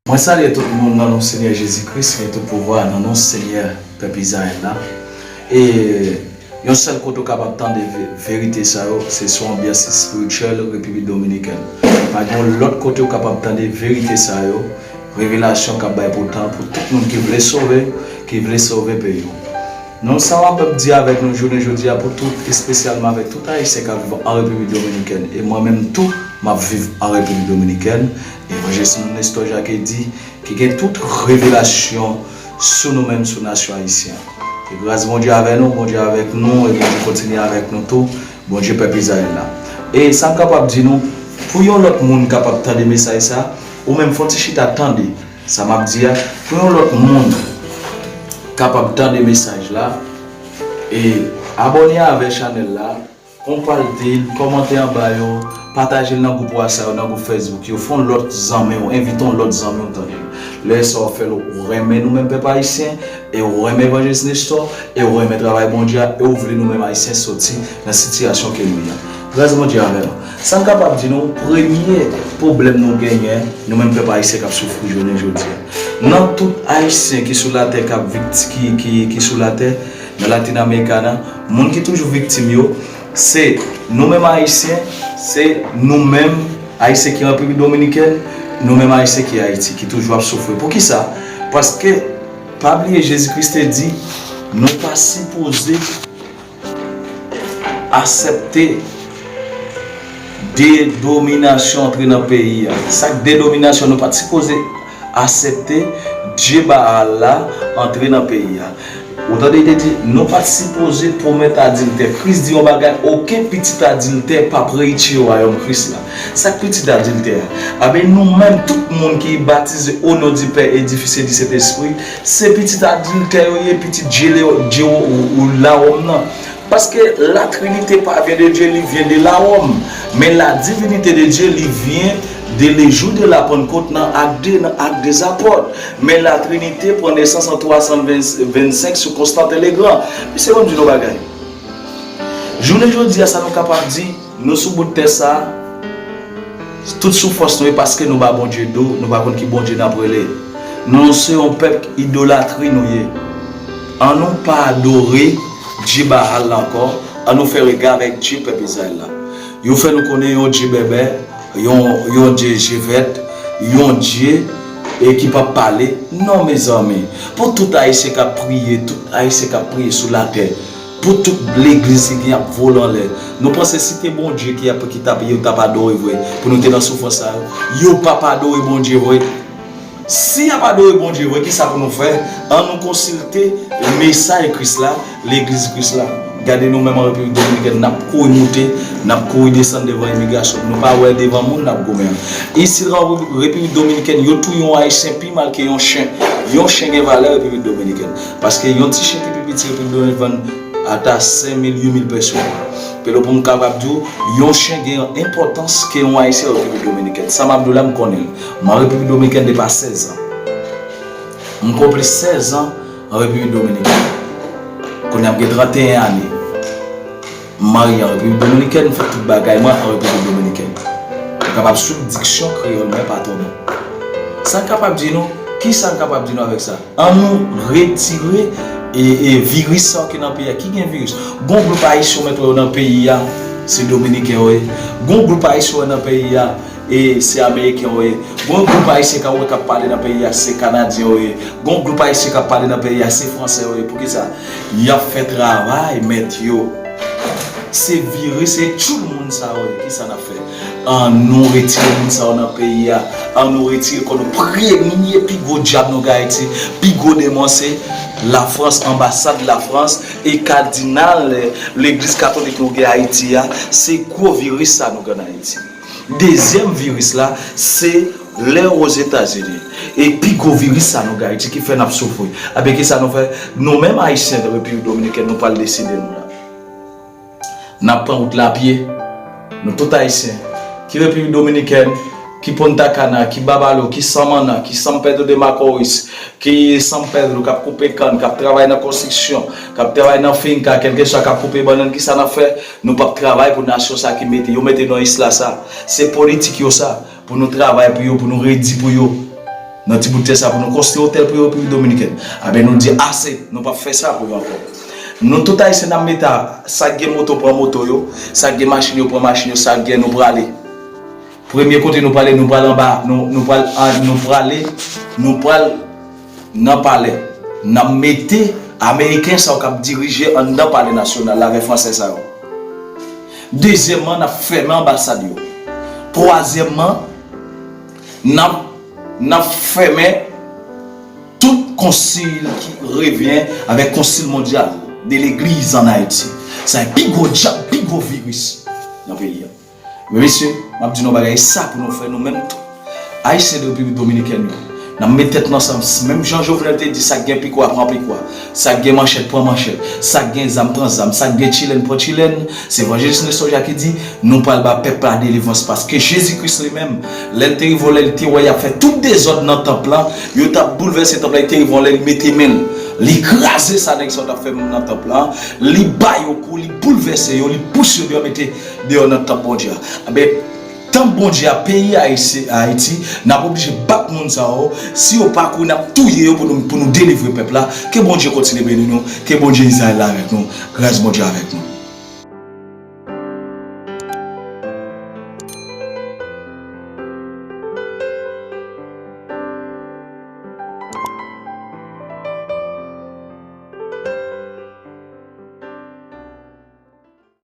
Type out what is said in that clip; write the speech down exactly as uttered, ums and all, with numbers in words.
Mwen salye tout moun nan non Senyè Jezi Kris, gen tout pouvwa nan non Senyè pèp Izrayèl la. E yon sèl kote w kapab tande ve- verite sa yo, se sou anbyans espirityèl Repiblik Dominikèn. Pa gen yon lòt kote w kapab tande verite sa yo, revelasyon k ap bay pou tan pou tout moun ki vle sove, ki vle sove peyi w. Non, sa m ap di avèk nou jounen jodi a pou tout, espesyalman avèk tout Ayisyen k ap viv an Repiblik Dominikèn. E mwen menm tou, m ap viv an Repiblik Dominikèn. Evanjelis nou Nestor Jacques di, ki gen tout revelasyon sou nou menm, sou nasyon ayisyen an. Ke gras Bondye avè nou, Bondye avèk nou, e Bondye kontinye avèk nou tou, Bondye pèp Izrayèl la. E sa m kapab di nou, pou yon lòt moun kapab tande mesaj sa, ou menm fè yon ti chita tande sa m ap di a, pou yon lòt moun kapab tande mesaj la, e abòne avè chanèl la, konpalte l, kòmante anba yo, pataje l nan gwoup WhatsApp yo, nan gwoup Facebook yo, fè yon lòt zanmi w, envite yon lòt zanmi w tande l. Lè sa w fè l, ou renmen nou menm pèp ayisyen, e ou renmen Evanjelis Nestor, e ou renmen travay Bondye a, e ou vle nou menm ayisyen soti nan sitiyasyon ke nou ye a. Gras Bondye avè nou. Sa m kapab di nou, premye pwoblèm nou genyen, nou menm pèp ayisyen k ap soufri jounen jodi a. Nan tout ayisyen ki sou latè k ap vikti, ki, ki, ki sou latè, nan Latin Americana, moun ki toujou viktim yo, se nou menm ayisyen, se nou menm ayisyen ki an Repiblik Dominikèn, nou menm ayisyen ki Ayiti, ki toujou ap soufri. Poukisa? Paske, pa bliye, Jezi Kris te di, nou pa sipoze aksepte dedominasyon antre nan peyi a. Sa k dedominasyon, nou pa t sipoze aksepte Dye Baal la antre nan peyi a. Ou tande, li te di, nou pa t sipoze pwomèt adiltè. Kris di yon bagay, okenn pitit adiltè p ap eritye wayòm Kris la. Sa k pitit adiltè a? Aben, nou menm, tout moun ki batize o non di Pè e di Fis e di Sentespri, se pitit adiltè yo ye, pitit dye, dye lawòm nan. Paske la trinite pa vyen de Dye, li vyen de lawòm. Men la divinite de Dye, li vyen de le jou de la Pannkot nan Ak de, nan Ak dé Zapòt. Men la trinite pran nesans an twa san vennsenk sou Konstanten Legran. Mesye, ban m di nou bagay. Jounen jodi a, sa nou kapab di, nou sou bout tè sa, tout soufrans nou e paske nou ba Bondye do, nou pa konn ki Bondye n ap rele. Nou se yon pèp idolatri nou ye. Annou pa adore Dye Baal la ankò, annou fè rega avèk Dye pèp Izrayèl la. Yo fè nou konnen yon Dye bèbè, yon, yon Dye je vèt, yon Dye e ki p ap pale. Non, mezanmi, pou tout Ayisyen k ap priye, tout Ayisyen k ap priye sou latè, pou tout legliz ki gen ap vole anlè. Nou panse si te Bondye ki ap, ki t ap, yo t ap adore vre, pou nou te nan soufrans sa yo? Yo p ap adore Bondye vre. Si y ap adore Bondye vre, kisa pou nou fè? Ann nou konsilte mesaj Kris la, legliz Kris la. Gade nou menm an Repiblik Dominikèn, n ap kouri moute, n ap kouri desann devan imigrasyon. Nou pa wè devan moun n ap goumen an. Isit an Repiblik Dominikèn, yo touye yon Ayisyen pi mal ke yon chen. Yon chen gen valè Repiblik Dominikèn. Paske yon ti chen ki pi piti Repiblik Dominikèn vann ata senk mil, uit mil peso. Pero pou m kapab di w, yon chen gen enpòtans ke yon Ayisyen Repiblik Dominikèn. Sa m ap di w la, m konnen l. M an Repiblik Dominikèn depi sèz an. M konplis sèz an an Repiblik Dominikèn. Kounye a m gen tranteyen ane. M marye an Repiblik Dominikèn, m fè tout bagay mwen an Repiblik Dominikèn. M kapab suiv diksyon kreyòl mwen pa twò bon. Sa n kapab di nou? Kisa n kapab di nou avèk sa? Ann nou retire e, e viris sa yo ki nan peyi a. Ki gen viris? Gon gwoup ayisyen w mèt wè yo nan peyi a, se dominiken yo ye. Gon gwoup ayisyen w wè nan peyi a, e se ameriken yo ye. Gon gwoup ayisyen k ap wè k ap pale nan peyi a, se kanadyen yo ye. Gon gwoup ayisyen k ap pale nan peyi a, se fransè yo ye. Poukisa? Y ap fè travay mèt yo. Se vire, se tchoul moun sa yo ye. Kisa n ap fè? Ann nou retire moun sa yo nan peyi a. Ann nou retire kò nou. Premye pi gwo dyab nou gen Ayiti, pi gwo demon se Lafrans, anbasad Lafrans e kadinal legliz katolik nou gen Ayiti a. Se gwo viris sa nou gen Ayiti. Dezyèm viris la, se lè Ozetazini. E pi gwo viris sa nou gen Ayiti ki fè n ap soufri. Ebyen, kisa nou fè? Nou menm Ayisyen Repiblik Dominikèn, nou pral deside nou la. N ap pran wout la pye. Nou tout Ayisyen. Ki Repiblik Dominikèn, ki Punta Cana, ki Babalu, ki Samana, ki San Pedro de Macorís, ki San Pedro, k ap koupe kann, k ap travay nan konstriksyon, k ap travay nan finka, kèlkeswa k ap koupe bannann, kisa n ap fè? Nou p ap travay pou nasyon sa ki mete, yo mete nou nan isla sa. Se politik yo sa, pou nou travay pou yo, pou nou redi pou yo. nan ti bout tè sa pou nou konstwi otèl pou yo Repiblik Dominikèn. Aben nou di ase, nou p ap fè sa pou yo ankò. Nou tout Ayisyen n ap mete a, sa k gen moto pran moto yo, sa k gen machin yo pran machin yo, sa k gen nou prale. Premye kote nou prale, nou pral anba, nou, nou pral, a, nou prale, nou pral nan palè. N ap mete Ameriken sa yo k ap dirije anndan palè nasyonal la avèk Fransè sa yo. Dezyèmman, n ap fèmen anbasad yo. Twazyèmman, n ap, n ap fèmen tout konsil ki revyen avèk Konsil Mondyal de Legliz ann Ayiti. Sa e pi gwo dyab, pi gwo viris nan peyi a. Men mesye, m ap di nou yon bagay, e sa pou nou fè nou menm tou. Ayisyen de Repiblik Dominikèn yo, n ap met tèt nou ansanm, menm jan Jovenel te di, sa k gen pikwa pran pikwa, sa k gen manchèt pran manchèt, sa k gen zam pran zam, sa k gen tchilèn pran tchilèn. Se Evanjelis Nestor Jacques ki di, nou pral ba pèp la delivrans paske Jezi Kris li menm, lè l te rive yon lè, li te wè y ap fè tout dezòd nan tanp lan, yo t ap boulvèse tanp la, li te rive yon lè, li mete men l, li kraze sa nèg sa yo t ap fè nan tanp lan, li ba yo kou, li boulvèse yo, li pouse yo deyò, mete deyò nan tanp Bondye a. Aben, tanp Bondye a, peyi Ayiti, Ayiti, n ap oblije bat moun sa yo. Si yo pa kouri, n ap touye yo pou nou, pou nou delivre pèp la. Ke Bondye kontinye beni nou. Ke Bondye Izrayèl la avèk nou. Gras Bondye avèk nou.